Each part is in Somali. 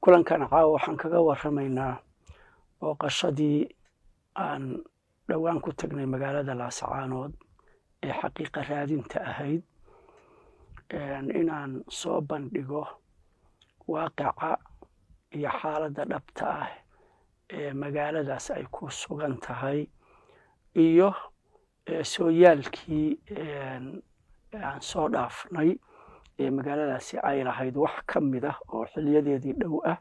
Kulankan caawa waxaan kaga warramaynaa booqashadii aan dhowaan ku tagnay magaalada Laascaanood ee xaqiiqa raadinta ahayd, inaan soo bandhigo waaqica iyo xaaladda dhabta ah ee magaaladaas ay ku sugan tahay iyo sooyaalkii aan soo dhaafnay ee magaaladaasi ay lahayd, wax ka mid ah oo xiliyadeedii dhow ah.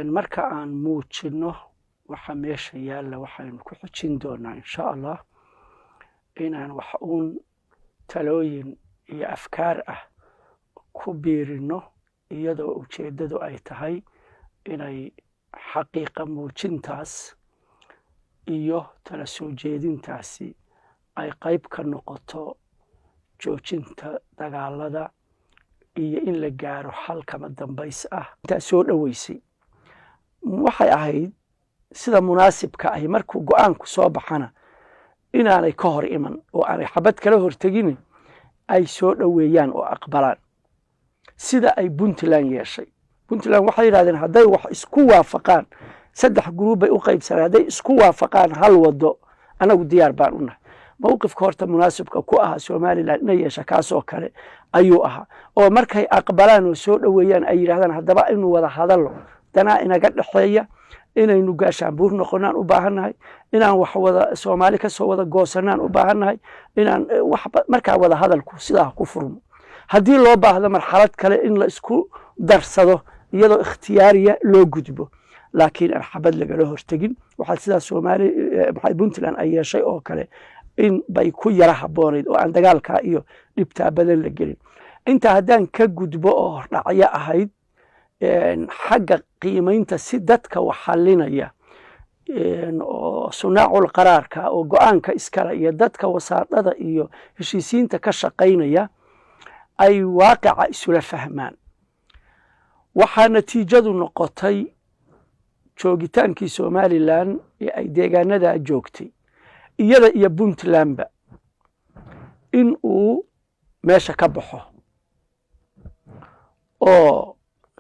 Marka aan muujinno waxa meesha yaalla, waxaynu ku xijin doonaa, insha Allah, inaan wax uun talooyin iyo afkaar ah ku biirino, iyadoo ujeeddadu ay tahay inay xaqiiqa muujintaas iyo tala soo jeedintaasi ay qayb ka noqoto joojinta dagaalada iyo in la gaaro xal kama dambays ah. Intaa soo dhoweysay waxay ahayd sida munaasibka ahi markuu go'aanku soo baxana inaanay ka hor iman oo aanay xabad kala hortegin, ay soo dhoweeyaan oo aqbalaan, sida ay Puntland yeeshay. Puntland waxay yidhahdeen hadday wax isku waafaqaan, saddex group bay u qaybsaneen, hadday isku waafaqaan hal wado, annagu diyaar baan u nahay. Mowqifka horta munaasibka ku ahaa Somaliland inay yeesha kaasoo kale ayuu ahaa, oo markay aqbalaan oo soo dhoweeyaan ay yidhahdaan, haddaba aynu wada hadallo, danaa inaga dhexeeya, inaynu gaashaanbuur noqonaan u baahannahay, inaan wax wada Soomaali ka soo wada goosanaan u baahannahay, inaan wax markaa wada hadalku sidaa ku furmo. Haddii loo baahdo marxalad kale in la isku darsado, iyadoo ikhtiyaariya loo gudbo, laakiin aan xabad lagala hortegin. Waxaa sidaa Soomaali maxay Puntland ay yeeshay oo kale in bay ku yara habboonayd, oo aan dagaalkaa iyo dhibtaa badan la gelin. Intaa haddaan ka gudbo oo hordhacyo ahayd, xagga qiimaynta si dadka wax xallinaya oo sunaacul qaraarka oo go'aanka iskale iyo dadka wasaadada iyo heshiisiinta ka shaqaynaya ay waaqica isula fahmaan, waxaa natiijadu noqotay joogitaankii Somaliland ee ay deegaanadaa joogtay, iyada iyo Puntlandba, in uu meesha ka baxo oo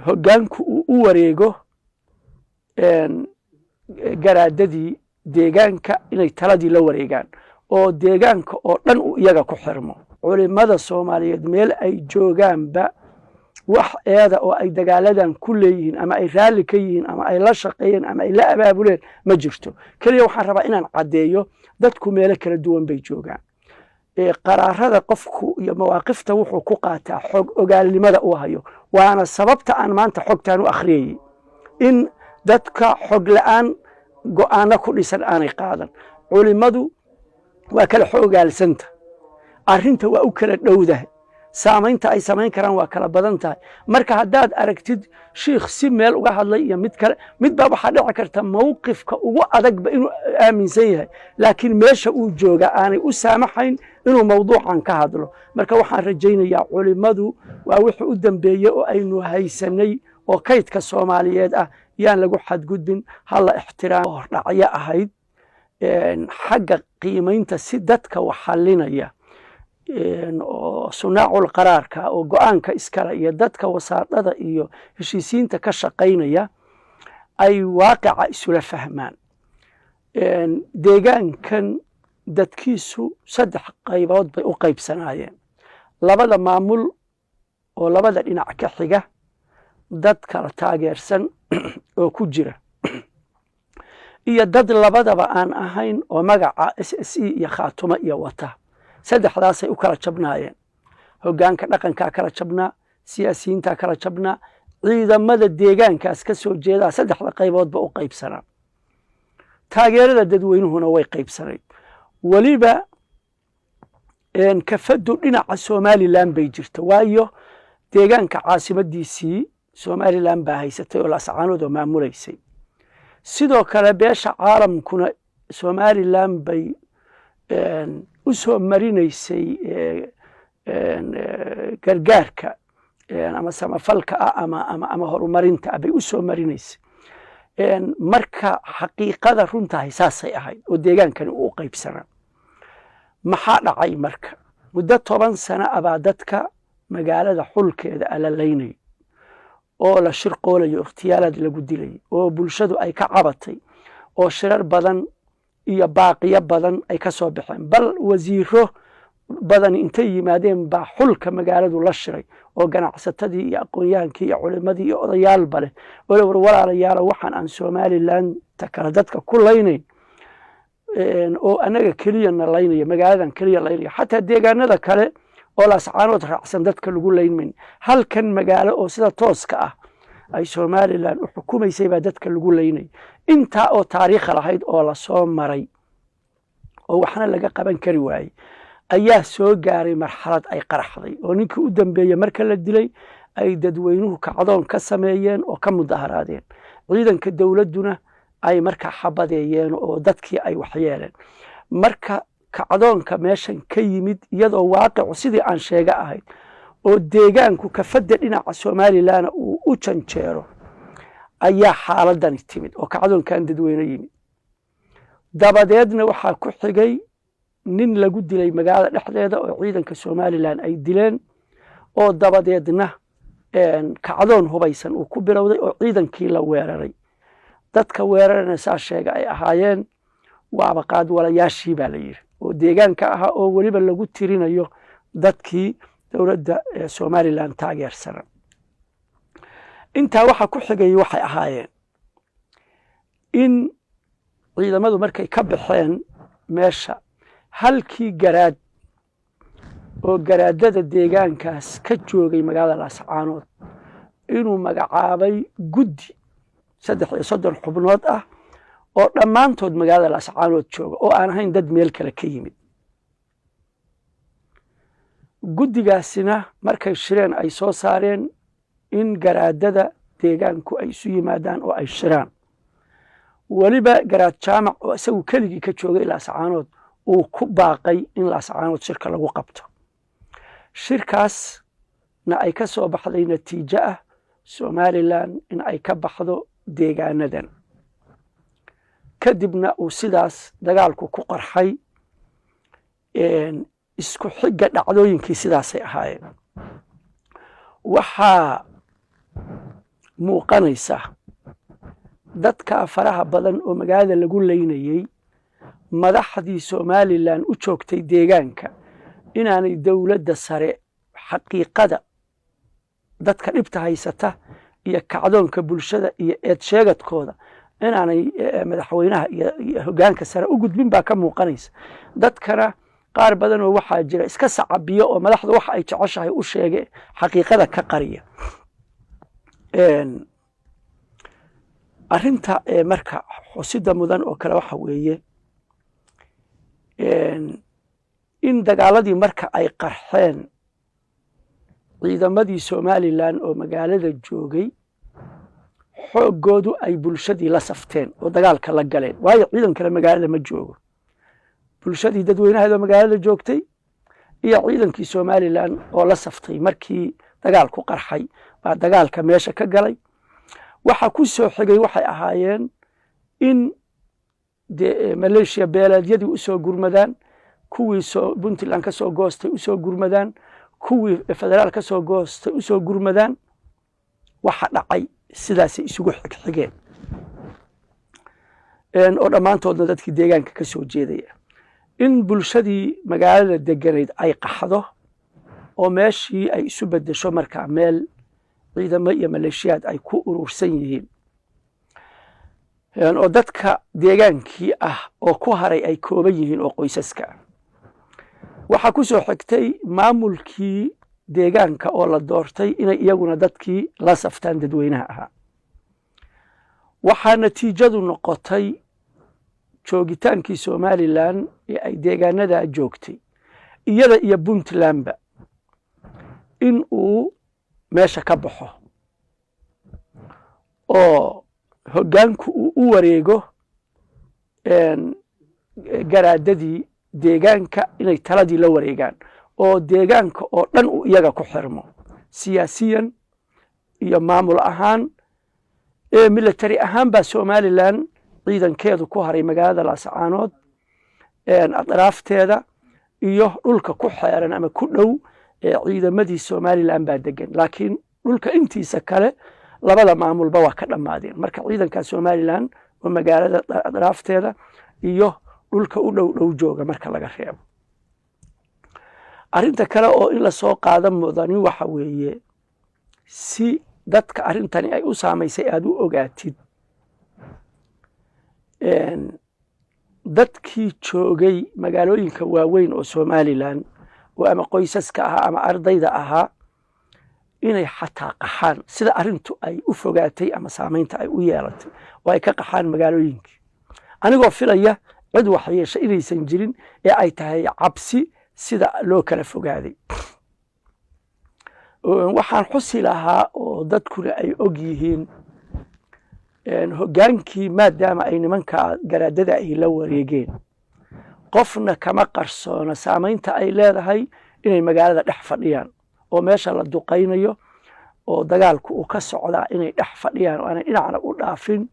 hoggaanku uu u wareego garaadadii deegaanka, inay taladii la wareegaan oo deegaanka oo dhan uu iyaga ku xirmo. Culimada Soomaaliyeed meel ay joogaanba wax eeda oo ay dagaaladan ku leeyihiin ama ay raalli ka yihiin ama ay la shaqeeyeen ama ay la abaabuleen ma jirto. Keliya waxaan rabaa inaan caddeeyo, dadku meelo kala duwan bay joogaan. Qaraarada qofku iyo mawaaqifta wuxuu ku qaataa xog ogaalnimada uu hayo, waana sababta aan maanta xogtaan u akhriyayey, in dadka xog la'aan go'aano ku dhisan aanay qaadan. Culimmadu waa kala xogaalsanta, arrinta waa u kala dhowdahay, saamaynta ay samayn karaan waa kala badan tahay. Marka haddaad aragtid shiikh si meel uga hadlay iyo mid kale, mid baa waxaa dhici karta mawqifka ugu adagba inuu aaminsan yahay, laakiin meesha uu jooga aanay u saamaxayn inuu mawduucan ka hadlo. Marka waxaan rajaynayaa culimmadu waa wuxuu u dambeeyey oo aynu haysanay oo kaydka Soomaaliyeed ah, yaan lagu xadgudbin, hala ixtiraam. Hordhacyo ahayd, xagga qiimaynta si dadka wax xallinaya oo sunaacul qaraarka oo go'aanka iskale iyo dadka wasaadada iyo heshiisiinta ka shaqaynaya ay waaqica isula fahmaan. Deegaankan dadkiisu saddex qaybood bay u qaybsanaayeen: labada maamul oo labada dhinac ka xiga, dad kala taageersan oo ku jira, iyo dad labadaba aan ahayn oo magaca SSC iyo Khaatumo iyo wata. Saddexdaasay u kala jabnaayeen. Hoggaanka dhaqankaa kala jabnaa, siyaasiyiintaa kala jabnaa, ciidamada deegaankaas ka soo jeedaa saddexda qayboodba u qaybsanaa, taageerada dadweynuhuna way qaybsanayd. Weliba kafadu dhinaca Somaliland bay jirta, waayo deegaanka caasimadiisii Somaliland baa haysatay oo Laascaanood oo maamulaysay. Sidoo kale beesha caalamkuna Somaliland bay u soo marinaysay gargaarka ama samafalka ah ama horumarinta ah bay u soo marinaysay. Marka xaqiiqada runtahay saasay ahayd oo deegaankani uu u qaybsanaa. Maxaa dhacay? Marka muddo 10 sano abaa dadka magaalada xulkeeda alalaynay. Oo la shirqoolayo, ikhtiyaalaad lagu dilayay, oo bulshadu ay ka cabatay, oo shirar badan iyo baaqiyo badan ay ka soo baxeen, bal wasiiro badan intay yimaadeen baa xulka magaaladu la shiray, oo ganacsatadii iyo aqoon-yahankii iyo culimadii iyo odayaalba leh, oo war walaalayaalo, waxaan aan Somalilandta kale dadka ku laynayn oo annaga keliyana laynaya, magaaladan keliya laynaya, xataa deegaanada kale oo Laascaanood raacsan dadka lagu laynmayn, halkan magaalo oo sida tooska ah ay Somaliland u xukumaysay baa dadka lagu laynay. Intaa oo taariikha lahayd oo lasoo maray oo waxna laga qaban kari waayey ayaa soo gaaray marxalad ay qaraxday, oo ninkii u dambeeyey marka la dilay ay dadweynuhu kacdoon ka sameeyeen oo ka mudaharaadeen, ciidanka dowladduna ay markaa xabadeeyeen oo dadkii ay waxyeeleen. Marka kacdoonka meeshan ka yimid, iyadoo waaqicu sidii aan sheega ahayd oo deegaanku kafadda dhinaca Somalilandna uu u janjeero, ayaa xaaladani timid oo kacdoonkan dadweyne yimid. Dabadeedna waxaa ku xigay nin lagu dilay magaalada dhexdeeda oo ciidanka Somaliland ay dileen, oo dabadeedna kacdoon hubaysan uu ku bilowday oo ciidankii la weeraray. Dadka weerarana saa sheega ay ahaayeen waaba qaadwalayaashii baa la yidhi oo deegaanka ahaa, oo weliba lagu tirinayo dadkii dowladda Somaliland taageersana. Intaa waxa ku xigayay waxay ahaayeen in ciidamadu markay ka baxeen meesha, halkii garaad oo garaadada deegaankaas ka joogay magaalada Laascaanood inuu magacaabay guddi 33 xubnood ah oo dhammaantood magaalada Laascaanood jooga, oo aan ahayn dad meel kale ka yimid. Guddigaasina markay shireen ay soo saareen in garaadada deegaanku ay isu yimaadaan oo ay shiraan, weliba Garaad Jaamac oo isagu keligii ka joogay Laascaanood uu ku baaqay in Laascaanood shirka lagu qabto. Shirkaasna ay ka soo baxday natiijo ah Somaliland in ay ka baxdo deegaanadan. Kadibna uu sidaas dagaalku ku qarxay. Isku xigga dhacdooyinkii sidaasay ahaayeen. Waxaa muuqanaysa dadka faraha badan oo magaalada lagu leynayey, madaxdii Somaliland u joogtay deegaanka inaanay dowladda sare xaqiiqada dadka dhibta haysata iyo kacdoonka bulshada iyo eed sheegadkooda inaanay madaxweynaha iyo hoggaanka sare u gudbin baa ka muuqanaysa. Dadkana qaar badan oo waxaa jira iska sacabiyo oo madaxda waxa ay jeceshahay u sheege, xaqiiqada ka qariya arrinta. Marka xusida mudan oo kale waxa weeye in dagaaladii marka ay qarxeen, ciidamadii Somaliland oo magaalada joogay xooggoodu ay bulshadii la safteen oo dagaalka la galeen, waayo ciidan kale magaalada ma joogo. Bulshadii dadweynaheedoo magaalada joogtay iyo ciidankii Somaliland oo la saftay markii dagaalku qarxay baa dagaalka meesha ka galay. Waxa ku soo xigay waxay ahaayeen in de maleeshiya beeleedyadii usoo gurmadaan, kuwii soo Puntland ka soo goostay usoo gurmadaan, kuwii federaal ka soo goostay usoo gurmadaan. Waxa dhacay sidaasay isugu xigxigeen, oo dhammaantoodna dadkii deegaanka ka soo jeedaya, in bulshadii magaalada deganayd ay qaxdo oo meeshii ay isu beddesho markaa meel ciidamo iyo maleeshiyaad ay ku urursan yihiin, oo dadka deegaankii ah oo ku haray ay kooban yihiin oo qoysaska ah. Waxaa ku soo xigtay maamulkii deegaanka oo la doortay inay iyaguna dadkii la saftaan dadweynaha ahaa. Waxaa natiijadu noqotay joogitaankii Somaliland ee ay deegaanadaa joogtay, iyada iyo Puntlandba, in uu meesha ka baxo oo hoggaanku uu u wareego garaadadii deegaanka, inay taladii la wareegaan oo deegaanka oo dhan uu iyaga ku xirmo siyaasiyan iyo maamul ahaan. Military ahaan baa Somaliland ciidankeedu ku haray magaalada Laascaanood adraafteeda iyo dhulka ku xeeran ama ku dhow. Ciidamadii Somaliland baa degan, laakiin dhulka intiisa kale Labada maamulba waa ka dhammaadeen. Marka ciidanka Somaliland oo magaalada dhaafteeda iyo dhulka u dhow dhow jooga marka laga reebo. Arrinta kale oo in lasoo qaada mudani waxa weeye, si dadka arrintani ay u saamaysay aada u ogaatid, dadkii joogay magaalooyinka waaweyn oo Somaliland oo ama qoysaska ahaa ama ardayda ahaa, inay xataa qaxaan sida arrintu ay u fogaatay ama saamaynta ay u yeelatay, oo ay ka qaxaan magaalooyinkii, anigoo filaya cid wax yeesha inaysan jirin ee ay tahay cabsi sida loo kala fogaaday. Waxaan xusi lahaa oo dadkuna ay og yihiin, hoggaankii, maadaama ay nimanka garaadada ay la wareegeen, qofna kama qarsoona saamaynta ay leedahay inay magaalada dhex fadhiyaan oo meesha la duqaynayo oo dagaalku uu ka socdaa inay dhex fadhiyaan oo aanay dhinacna u dhaafin.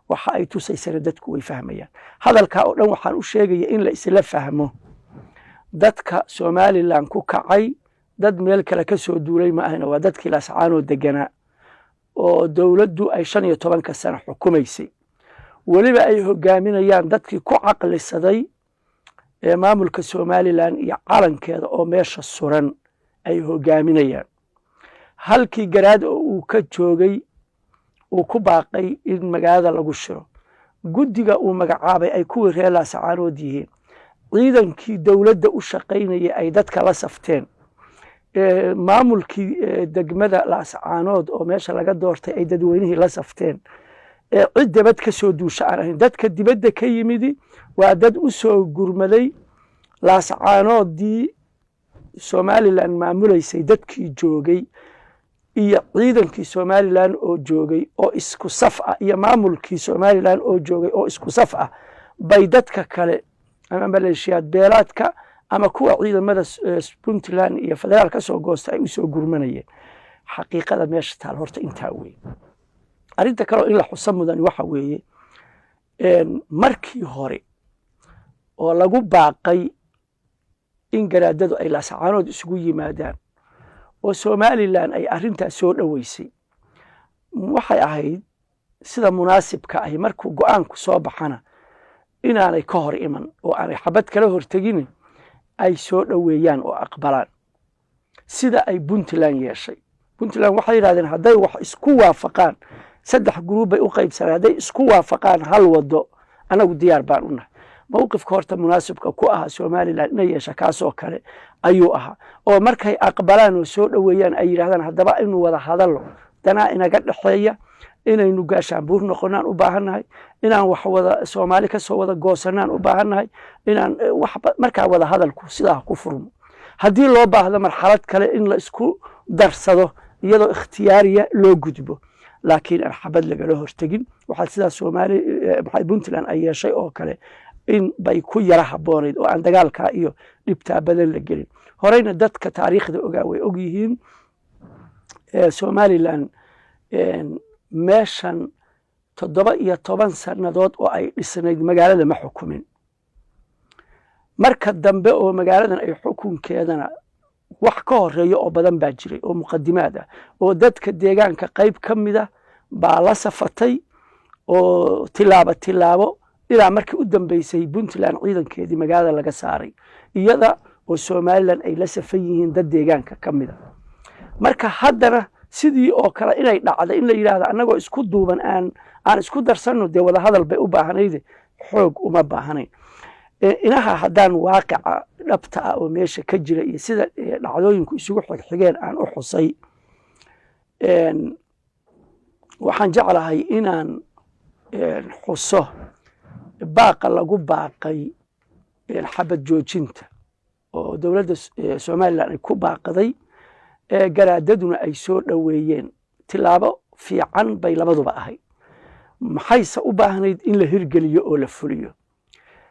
Waxa ay tusaysana dadku way fahmayaan. Hadalkaa oo dhan waxaan u sheegaya in la isla fahmo, dadka Somaliland ku kacay dad meel kale ka soo duulay ma ahna, waa dadkii Laascaanoo deganaa oo dowladdu ay 15-ka sano xukumaysay, weliba ay hogaaminayaan dadkii ku caqlisaday ee maamulka Somaliland iyo calankeeda oo meesha suran ay hogaaminayaan. Halkii garaad oo uu ka joogay uu ku baaqay in magaalada lagu shiro, guddiga uu magacaabay ay kuwii reer Laasacaanood yihiin, ciidankii dowladda u shaqaynayay ay dadka la safteen, maamulkii degmada Laascaanood oo meesha laga doortay ay dadweynihii la safteen, cid dibad ka soo duusha aan ahayn. Dadka dibadda ka yimidi waa dad u soo gurmaday Laascaanoodii Somaliland maamulaysay, dadkii joogay iyo ciidankii Somaliland oo joogay oo isku saf ah iyo maamulkii Somaliland oo joogay oo isku saf ah bay dadka kale ama maleeshiyaad beelaadka ama kuwa ciidamada Puntland iyo federaal ka soo goosta ay usoo gurmanayeen. Xaqiiqada meesha taal horta intaa weeye. Arrinta kaleo in la xuso mudan waxa weeye, markii hore oo lagu baaqay in garaadadu ay Laasacaanood isugu yimaadaan oo Somaliland ay arrintaas soo dhoweysay, waxay ahayd sida munaasibka ahi markuu go-aanku soo baxana inaanay ka hor iman oo aanay xabad kala hortegin, ay soo dhoweeyaan oo aqbalaan, sida ay Puntland yeeshay. Puntland waxay yidhahdeen hadday wax isku waafaqaan, saddex group bay u qaybsaneen, hadday isku waafaqaan hal wado, annagu diyaar baan u nahay. Mowqifka horta munaasibka ku ahaa Somaliland inay yeesha kaasoo kale ayuu ahaa, oo markay aqbalaan oo soo dhoweeyaan ay yidhahdaan, haddaba inuu wada hadallo, danaa inaga dhexeeya, inaynu gaashaanbuur noqonaan u baahannahay, inaan wax wada Soomaali ka soo wada goosanaan u baahannahay, inaan wax markaa wada hadalku sidaa ku furmo, haddii loo baahdo marxalad kale in la isku darsado iyadoo ikhtiyaariya loo gudbo, laakiin aan xabad lagala hortegin. Waxaa sidaa Soomaali maxay Puntland ay yeeshay oo kale in bay ku yara habboonayd oo aan dagaalkaa iyo dhibtaa badan la gelin. Horeyna dadka taariikhda ogaa way og yihiin, Somaliland meeshan 17 sannadood oo ay dhisnayd magaalada ma xukumin. Marka dambe oo magaaladan ay xukunkeedana wax ka horeeya oo badan baa jiray oo muqadimaad ah, oo dadka deegaanka qayb ka mida baa la safatay oo tilaabo tilaabo ilaa markii u dambeysay Puntland ciidankeedii magaalada laga saaray, iyada oo Somaliland ay la safan yihiin dad deegaanka ka mida. Marka haddana sidii oo kale inay dhacda in la yidhaahdo annagoo isku duuban aan isku darsanno, dee wadahadal bay u baahanayde, xoog uma baahanayn. Inaha haddaan waaqica dhabta ah oo meesha ka jira iyo sida dhacdooyinku isugu xigxigeen aan u xusay, waxaan jeclahay inaan xuso baaqa lagu baaqay xabad joojinta oo dowladda Somaliland ay ku baaqday, garaadaduna ay soo dhoweeyeen. Tilaabo fiican bay labaduba ahayd, maxayse u baahnayd in la hirgeliyo oo la fuliyo?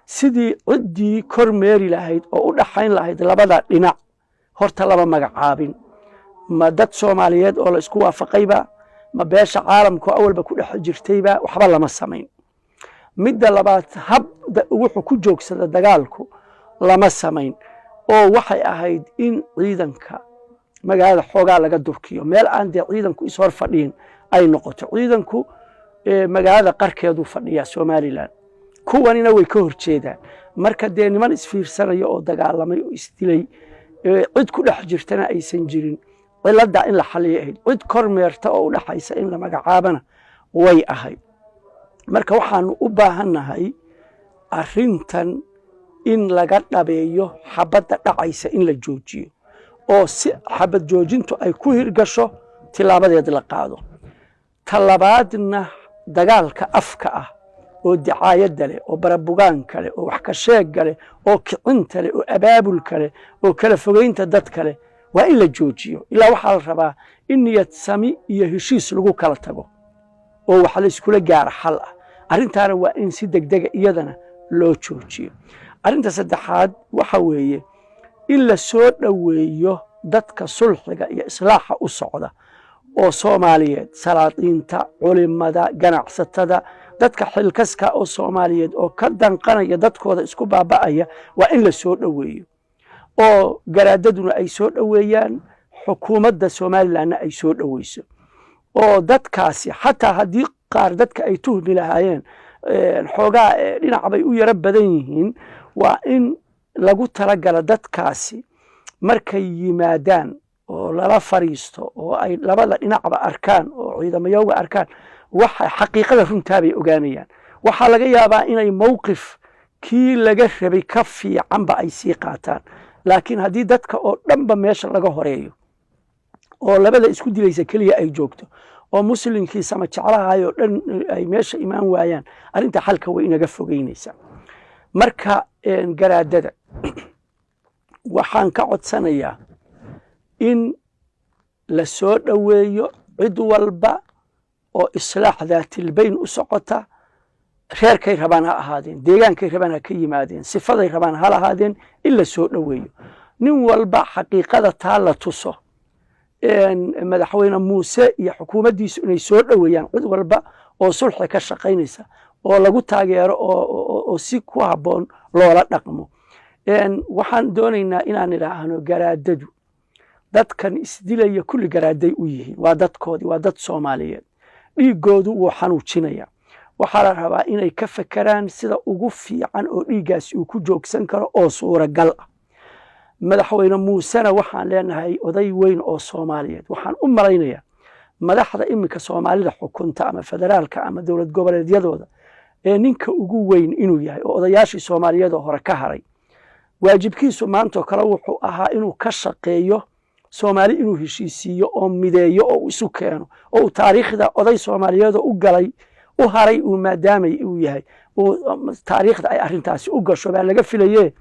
Sidii ciddii kor meeri lahayd oo u dhaxayn lahayd labada dhinac horta lama magacaabin. Ma dad Soomaaliyeed oo la isku waafaqayba, ma beesha caalamka oo awalba ku dhex jirtayba? Waxba lama samayn. Midda labaad, hab wuxuu ku joogsada dagaalku lama samayn, oo waxay ahayd in ciidanka magaalada xoogaa laga durkiyo, meel aan dee ciidanku ishor fadhiyin Ay noqoto ciidanku magaalada qarkeedu fadhiyaa Somaliland, kuwanina way ka horjeedaan. Marka dee niman isfiirsanaya oo dagaalamay oo isdilay, cid ku dhex jirtana aysan jirin, ciladdaa in la xaliyay ahayd. Cid kormeerta oo u dhaxaysa in la magacaabana way ahayd. Marka waxaanu u baahannahay arrintan in laga dhabeeyo, xabadda dhacaysa in la joojiyo, oo si xabad joojintu ay ku hirgasho tilaabadeed la qaado. Ta labaadna, dagaalka afka ah oo dicaayadda leh oo barabugaanka leh oo wax ka sheegga leh oo kicinta leh oo abaabulka leh oo kala fogeynta dadka leh waa in la joojiyo. Ilaa waxaa la rabaa in niyad sami iyo heshiis lagu kala tago oo wax la iskula gaaro xal ah. Arrintaana waa in si degdega iyadana loo joojiyo. Arrinta saddexaad waxa weeye in la soo dhoweeyo dadka sulxiga iyo islaaxa u socda oo Soomaaliyeed, salaadiinta, culimada, ganacsatada, dadka xilkaska oo Soomaaliyeed oo ka danqanaya dadkooda isku baaba'aya. Waa in la soo dhoweeyo oo garaadaduna ay soo dhoweeyaan, xukuumadda Somalilandna ay soo dhoweyso, oo dadkaasi xataa haddii qaar dadka ay tuhmi lahaayeen xoogaa dhinac bay u yaro badan yihiin, waa in lagu talagala dadkaasi markay yimaadaan oo lala fariisto oo ay labada dhinacba arkaan oo ciidamayowga arkaan, waxa xaqiiqada runtaabay ogaanayaan. Waxaa laga yaabaa inay mowqif kii laga rabay ka fiicanba ay sii qaataan. Laakiin haddii dadka oo dhanba meesha laga horeeyo oo labada isku dilaysa keliya ay joogto oo muslimkii sama jeclahay oo dhan ay meesha imaan waayaan, arrinta xalka way inaga fogeynaysaa. Marka garaadada waxaan ka codsanayaa in la soo dhoweeyo cid walba oo islaax daatilbayn u socota, reerkay rabaan ha ahaadeen, deegaankay rabaan ha ka yimaadeen, sifaday rabaan ha lahaadeen, in la soo dhoweeyo, nin walba xaqiiqada taa la tuso. Madaxweyne Muuse iyo xukuumaddiisu inay soo dhoweeyaan cid walba oo sulxi ka shaqaynaysa oo lagu taageero oo si ku habboon loola dhaqmo. Waxaan doonaynaa inaan idhaahno garaadadu dadkan isdilaya kulli garaaday u yihiin, waa dadkoodii, waa dad Soomaaliyeed, dhiiggoodu wuu xanuujinaya. Waxaa la rabaa inay ka fekeraan sida ugu fiican oo dhiiggaasi uu ku joogsan karo oo suuragal ah. Madaxweyne Muusena waxaan leenahay, oday weyn oo Soomaaliyeed, waxaan u malaynayaa madaxda iminka Soomaalida xukunta ama federaalka ama dowlad goboleedyadooda ee ninka ugu weyn inuu yahay oo odayaashii Soomaaliyeed oo hore ka haray. Waajibkiisu maantoo kale wuxuu ahaa inuu ka shaqeeyo Soomaali inuu heshiisiiyo oo mideeyo oo uu isu keeno oo uu taariikhda oday Soomaaliyeedoo u galay u haray uu maadaamay uu yahay, taariikhda ay arrintaasi u gasho baa laga filaye.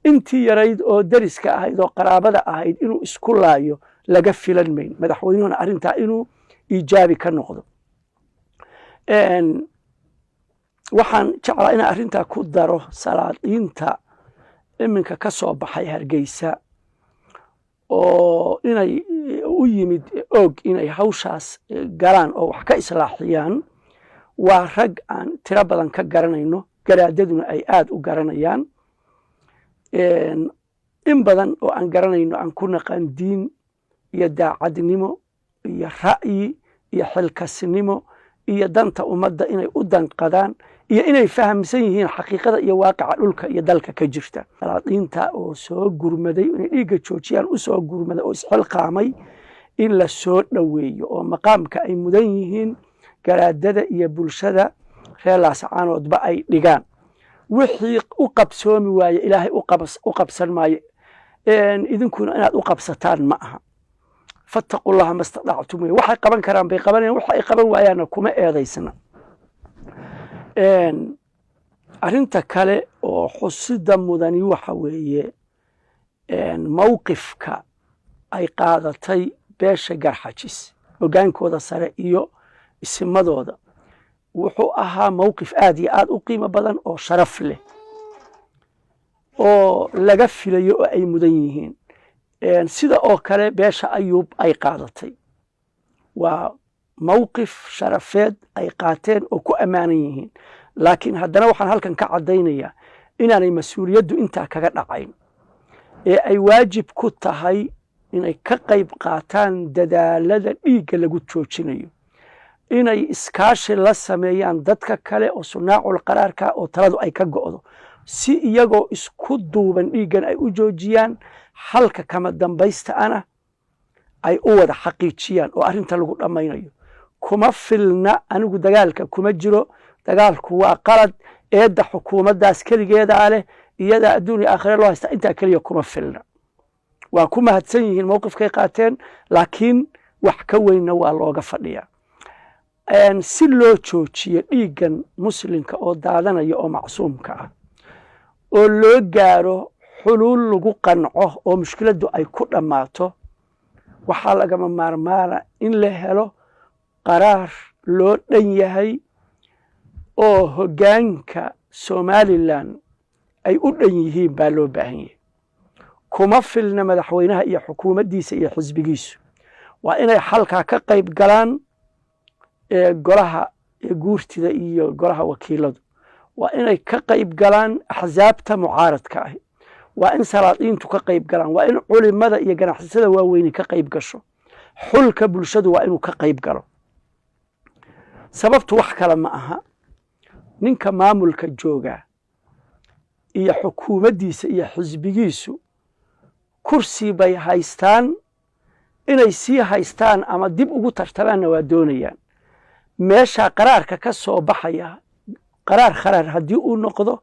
Intii yarayd oo deriska ahayd oo qaraabada ahayd inuu isku laayo laga filan mayn. Madaxweynuhuna arrintaa inuu iijaabi ka noqdo. Waxaan jeclaa inaan arrintaa ku daro salaadiinta iminka ka soo baxay Hargeysa oo inay u yimid Og inay hawshaas galaan oo wax ka islaaxiyaan. Waa rag aan tiro badan ka garanayno, garaadaduna ay aada u garanayaan, in badan oo aan garanayno, aan ku naqaan diin iyo daacadnimo iyo ra'yi iyo xilkasnimo iyo danta ummadda inay u danqadaan iyo inay fahamsan yihiin xaqiiqada iyo waaqaca dhulka iyo dalka ka jirta. Salaadiinta oo soo gurmaday inay dhiigga joojiyaan u soo gurmaday oo isxilqaamay in la soo dhoweeyo oo maqaamka ay mudan yihiin garaadada iyo bulshada reer Laascaanoodba ay dhigaan. Wixii u qabsoomi waaye Ilaahay u qabsan maayo, idinkuna inaad u qabsataan ma aha. فاتقوا الله ما استطعتم wey. Waxay qaban karaan bay qabanayan, waxa ay qaban waayaanna kuma eedaysna. Arrinta kale oo xusida mudani waxa weeye mowqifka ay qaadatay beesha Garxajis, hoggaankooda sare iyo isimadooda. Wuxuu ahaa mowqif aad iyo aad u qiimo badan oo sharaf leh oo laga filayo oo ay mudan yihiin. Sida oo kale beesha Ayuub ay qaadatay waa mowqif sharafeed ay qaateen oo ku ammaanan yihiin. Laakiin haddana waxaan halkan ka caddaynayaa inaanay mas-uuliyaddu intaa kaga dhacayn ee ay waajib ku tahay inay ka qayb qaataan dadaalada dhiigga lagu joojinayo. Inay iskaashi la sameeyaan dadka kale oo sunaacul qaraarka oo taladu ay ka go'do, si iyagoo isku duuban dhiiggan ay u joojiyaan, xalka kama dambaysta ana ay u wada xaqiijiyaan oo arrinta lagu dhammaynayo. Kuma filna, anigu dagaalka kuma jiro, dagaalku waa qalad, eedda xukuumaddaas keligeedaa leh, iyadaa adduun iyo aakhire loo haystaa. Intaa keliya kuma filna. Waa ku mahadsan yihiin mowqifkay qaateen, laakiin wax ka weynna waa looga fadhiyaa si loo joojiyo dhiiggan muslimka oo daadanaya oo macsuumka ah, oo loo gaaro xuluul lagu qanco oo mushkiladdu ay ku dhammaato. Waxaa lagama maarmaana in la helo qaraar loo dhan yahay oo hoggaanka Somaliland ay u dhan yihiin baa loo baahan yahay. Kuma filna madaxweynaha iyo xukuumaddiisa iyo xisbigiisu. Waa inay xalkaa ka qayb galaan golaha guurtida iyo golaha wakiiladu, waa inay ka qayb galaan axsaabta mucaaradka ahi, waa in salaadiintu ka qayb galaan, waa in culimada iyo ganacsatada waaweyni ka qayb gasho, xulka bulshadu waa inuu ka qayb galo. Sababtu wax kale ma aha, ninka maamulka joogaa iyo xukuumaddiisa iyo xisbigiisu kursi bay haystaan, inay sii haystaan ama dib ugu tartamaanna waa doonayaan. Meesha qaraarka ka soo baxaya, qaraar kharaar haddii uu noqdo,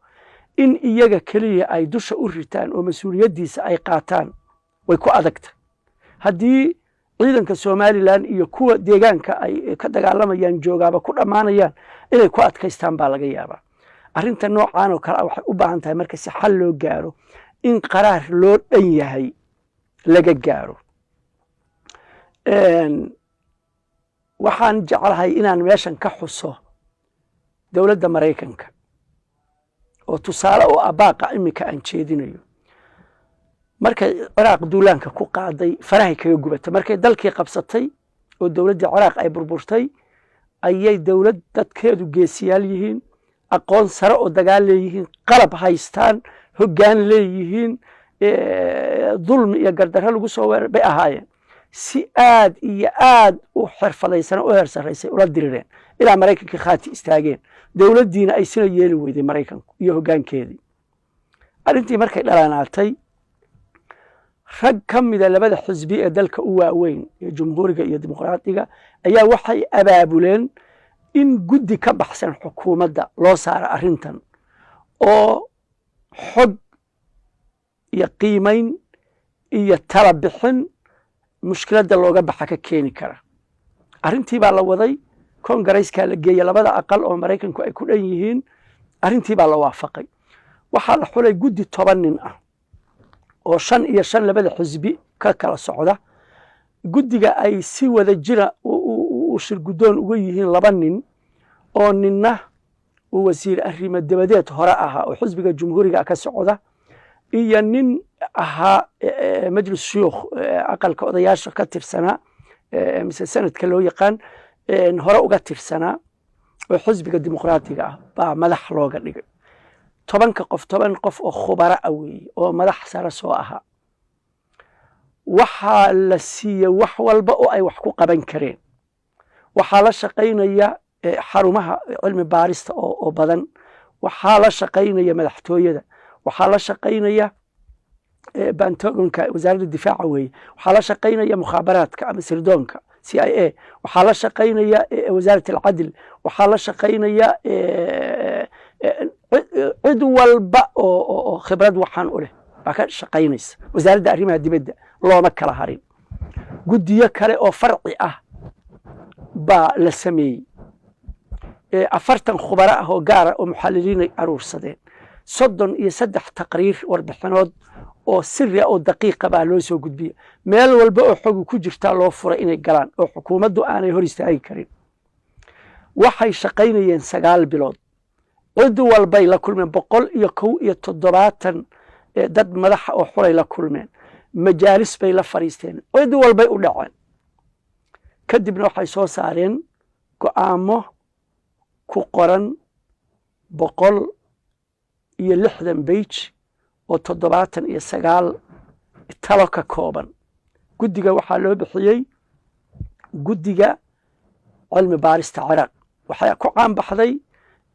in iyaga keliya ay dusha u ritaan oo mas-uuliyaddiisa ay qaataan way ku adagta. Haddii ciidanka Somaliland iyo kuwa deegaanka ay ka dagaalamayaan joogaaba ku dhammaanayaan, inay ku adkaystaan baa laga yaabaa. Arrinta noocaan oo kale ah waxay u baahan tahay marka, si xal loo gaaro, in qaraar loo dhan yahay laga gaaro. Waxaan jeclahay inaan meeshan ka xuso dowladda Maraykanka oo tusaale oo abaaqa iminka aan jeedinayo. Markay Ciraaq duulaanka ku qaaday, farahay kaga gubatay. Markay dalkii qabsatay oo dowladdii Ciraaq ay burburtay, ayay dowlad dadkeedu geesiyaal yihiin, aqoon sare oo dagaal leeyihiin, qalab haystaan, hoggaan leeyihiin, dulmi iyo gardarro lagu soo weerar bay ahaayeen. Si aad iyo aad u xirfadaysan u heer sarraysay ula dirireen ilaa Maraykankii khaati istaageen. Dowladdiina ay sina yeeli weyday Maraykanku iyo hoggaankeedii. Arrintii markay dhalaanaatay, rag ka mida labada xisbi ee dalka u waaweyn ee Jumhuuriga iyo Dimuqraadiga ayaa waxay abaabuleen in guddi ka baxsan xukuumadda loo saaro arrintan oo xog iyo qiimayn iyo tala bixin mushkiladda looga baxa ka keeni kara. Arrintii baa la waday, Kongareyskaa la geeyey, labada aqal oo Maraykanku ay ku dhan yihiin. Arrintii baa la waafaqay. Waxaa la xulay guddi 10 nin ah oo shan iyo shan labada xisbi ka kala socda. Guddiga ay si wada jira u shirguddoon uga yihiin laba nin, oo ninna uu wasiir arrimo dabadeed hore ahaa oo xisbiga Jumhuuriga ka socda, iyo nin ahaa Majlis Shuyuukh, aqalka odayaasha ka tirsanaa, mise sanadka loo yaqaan, hore uga tirsanaa oo xisbiga Dimuqraatiga ah baa madax looga dhigay. 10-ka qof 10 qof oo khubara ah weeye oo madax sare soo ahaa. Waxaa la siiyey wax walba oo ay wax ku qaban kareen. Waxaa la shaqaynaya xarumaha cilmi baarista oo badan, waxaa la shaqaynaya madaxtooyada, waxaa la shaqaynaya Pentagonka, wasaaradda difaaca weeye, waxaa la shaqaynaya mukhaabaraadka ama sirdoonka CIA, waxaa la shaqaynaya Wasaarat Alcadl, waxaa la shaqaynaya cid walba oo khibrad waxaan u leh baa ka shaqaynaysa. Wasaaradda arrimaha dibadda looma kala harin. Guddiyo kale oo farci ah baa la sameeyey. 40 khubaro ah oo gaara oo muxaliliinay aruursadeen. 33 taqriir, warbixinood oo siri ah oo daqiiqa baa loo soo gudbiya. Meel walba oo xogu ku jirtaa loo furay inay galaan oo xukuumaddu aanay hor istaagi karin. Waxay shaqaynayeen 9 bilood. Cid walbay la kulmeen, 171 dad madaxa oo xulay la kulmeen, majaalis bay la fadhiisteen, cid walbay u dhaceen. Kadibna waxay soo saareen go'aamo ku qoran 160 page oo 79 talo ka kooban. Guddiga waxaa loo bixiyey guddiga Cilmi Baarista Ciraaq. Waxay ku caanbaxday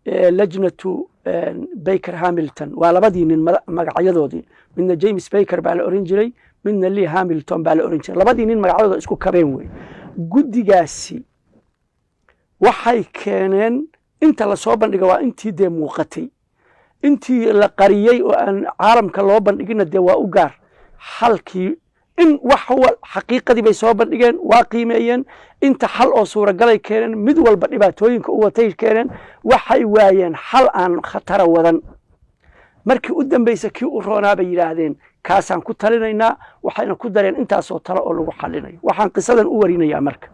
Lajnatu Baker Hamilton. Waa labadii nin magacyadoodii, midna James Baker baa la oran jiray, midna Lee Hamilton baa la oran jiray. Labadii nin magacyadooda isku kabeen wey. Guddigaasi waxay keeneen inta lasoo bandhiga waa intii dee muuqatay, intii la qariyey oo aan caalamka loo bandhigina dee waa u gaar. Xalkii in wax xaqiiqadii bay soo bandhigeen, waa qiimeeyeen, inta xal oo suuragalay keeneen, mid walba dhibaatooyinka u watay keeneen. Waxay waayeen xal aan khatara wadan. Markii u dambaysa kii u roonaa bay yidhaahdeen kaasaan ku talinaynaa, waxayna ku dareen intaasoo talo oo lagu xalinayo. Waxaan qisadan u warinayaa marka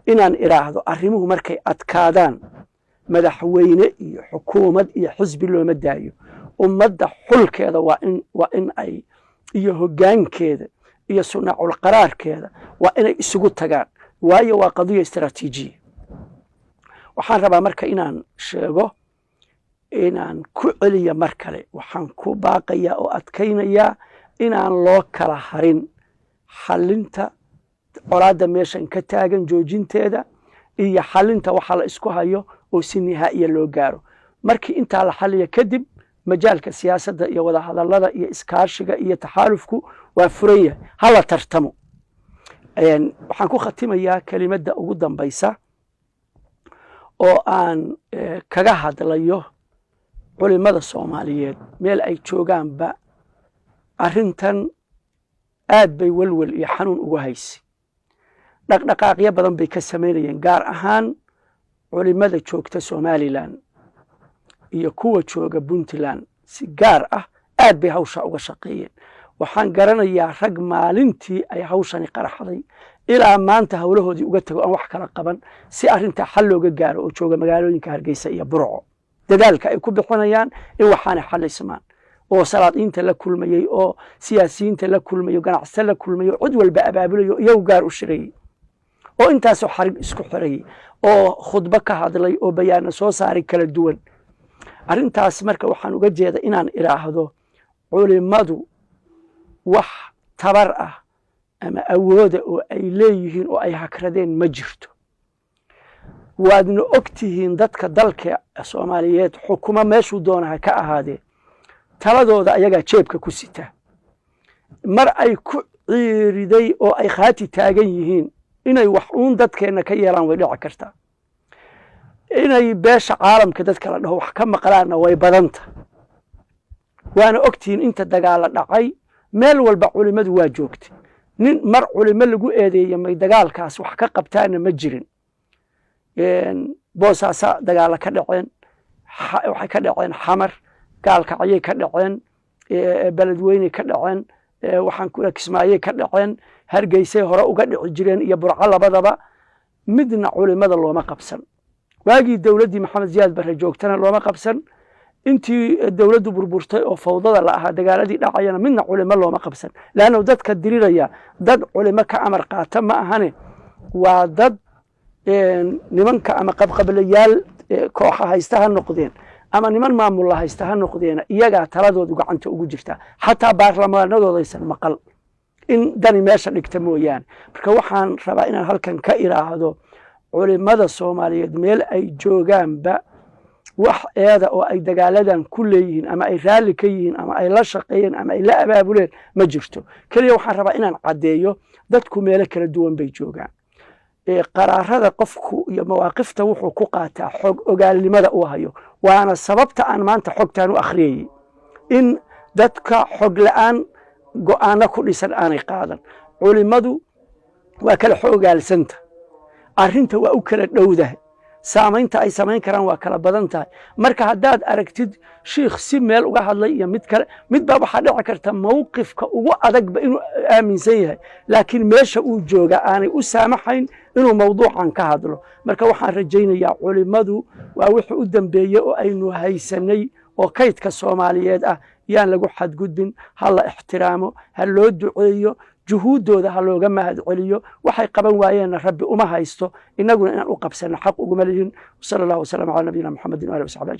inaan idhaahdo, arrimuhu markay adkaadaan madaxweyne iyo xukuumad iyo xisbi looma daayo. Ummadda xulkeeda waa in ay iyo hoggaankeeda iyo sunaacul qaraarkeeda waa inay isugu tagaan, waayo waa qadiya istaraatiijiya. Waxaan rabaa marka inaan sheego, inaan ku celiya mar kale, waxaan ku baaqayaa oo adkaynayaa inaan loo kala harin xallinta colaadda meeshan ka taagan, joojinteeda iyo xalinta waxa la isku hayo oo si nihaa'iya loo gaaro. Markii intaa la xaliya kadib, majaalka siyaasadda iyo wadahadallada iyo iskaashiga iyo taxaalufku waa furan yahay, hala tartamo. Waxaan ku khatimayaa kelimadda ugu dambaysa oo aan kaga hadlayo culimada Soomaaliyeed meel ay joogaanba. Arrintan aad bay welwel iyo xanuun ugu haysay, dhaqdhaqaaqyo badan bay ka samaynayeen, gaar ahaan culimada joogta Somaliland iyo kuwa jooga Puntland. Si gaar ah aad bay hawsha uga shaqeeyeen. Waxaan garanayaa rag maalintii ay hawshani qaraxday ilaa maanta howlahoodii uga tago, aan wax kala qaban, si arrintaa xal looga gaaro, oo jooga magaalooyinka Hargeysa iyo Burco, dadaalka ay ku bixinayaan in waxaanay xalismaan, oo salaadiinta la kulmayey, oo siyaasiyiinta la kulmayey, oo ganacsato la kulmayey, oo cid walba abaabulayo, iyagu gaar u shirayey, oo intaasoo xarig isku xirayey, oo khudbo ka hadlay, oo bayaano soo saaray kala duwan. Arrintaas marka waxaan uga jeeda inaan idhaahdo, culimmadu wax tabar ah ama awooda oo ay leeyihiin oo ay hakradeen ma jirto. Waadna og tihiin, dadka dalka Soomaaliyeed xukumo meeshuu doona ha ka ahaadee, taladooda ayagaa jeebka ku sita. Mar ay ku ciiriday oo ay khaati taagan yihiin inay wax uun dadkeenna ka yeelaan way dhici kartaa. Inay beesha caalamka dadka la dhaho wax ka maqlaanna way badanta. Waana ogtihiin inta dagaala dhacay meel walba culimmadu waa joogtay. Nin mar culimo lagu eedeeye may dagaalkaas wax ka qabtaana ma jirin. Boosaasa dagaala ka dhaceen, waxay ka dhaceen Xamar, Gaalkacyay ka dhaceen, Beledweyney ka dhaceen, waxaan ku Kismaayey ka dhaceen, Hargeysay hore uga dhici jireen iyo Burco. Labadaba midna culimada looma qabsan. Waagii dowladdii Maxamed Ziyaad Barre joogtana looma qabsan. Intii dowladdu burburtay oo fawdada la ahaa, dagaaladii dhacayana midna culimo looma qabsan, leanna dadka diriraya dad culimo ka amar qaata ma ahane, waa dad nimanka ama qabqablayaal kooxa haysta ha noqdeen ama niman maamulla haysta ha noqdeena, iyagaa taladoodu gacanta ugu jirta. Xataa baarlamaanadoodaysan maqal in dani meesha dhigta mooyaane. Marka waxaan rabaa inaan halkan ka iraahdo, culimada Soomaaliyeed meel ay joogaanba wax eeda oo ay dagaaladan ku leeyihiin ama ay raalli ka yihiin ama ay la shaqeeyeen ama ay la abaabuleen ma jirto. Keliya waxaan rabaa inaan caddeeyo, dadku meelo kala duwan bay joogaan. Qaraarada qofku iyo mawaaqifta wuxuu ku qaataa xog ogaalnimada uu hayo. Waana sababta aan maanta xogtaan u akhriyayey, in dadka xog la'aan go'aano ku dhisan aanay qaadan. Culimmadu waa kala xogaalsanta, arrinta waa u kala dhowdahay, saamaynta ay samayn karaan waa kala badan tahay. Marka haddaad aragtid shiikh si meel uga hadlay iyo mid kale, mid baa waxaa dhici karta mawqifka ugu adagba inuu aaminsan yahay, laakiin meesha uu jooga aanay u saamaxayn inuu mawduucan ka hadlo. Marka waxaan rajaynayaa, culimmadu waa wixii u dambeeyey oo aynu haysanay oo kaydka Soomaaliyeed ah, yaan lagu xadgudbin. Ha la ixtiraamo, ha loo duceeyo, juhuuddooda ha looga mahad celiyo. Waxay qaban waayeenna Rabbi uma haysto, innaguna inaan u qabsanno xaq uguma lihin. Sala Allah wasalam calaa nabiyina Muxamedin wa ali wasaxbi ajmaciin.